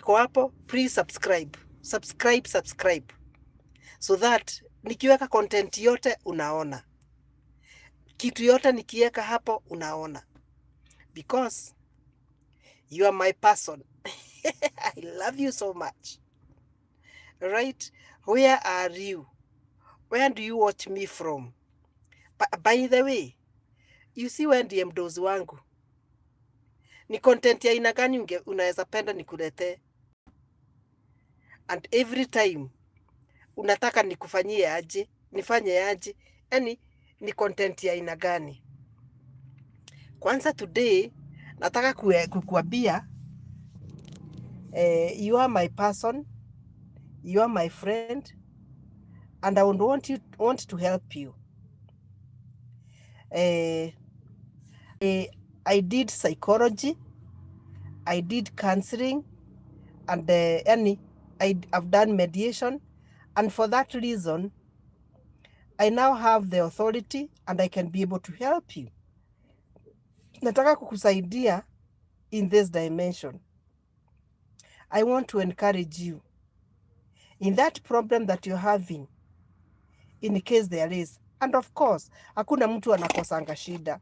Uko hapo, please subscribe. Subscribe, subscribe. So that nikiweka content yote unaona. Kitu yote nikiweka hapo unaona. Because you are my person. I love you so much. Right? Where are you? Where do you watch me from? By the way, you see, wewe ndiye mdozi wangu. Ni content ya aina gani unaweza penda nikuletee? And every time unataka nikufanyie aje? Nifanye aje? Yani ni content ya aina gani? Kwanza today nataka kukuambia you are my person, you are my friend, and I would want to help you. I did psychology, I did counseling, and yani, I've done mediation, and for that reason, I now have the authority and I can be able to help you. Nataka kukusaidia in this dimension. I want to encourage you in that problem that you're having, in case there is. And of course, hakuna mtu anakosanga shida.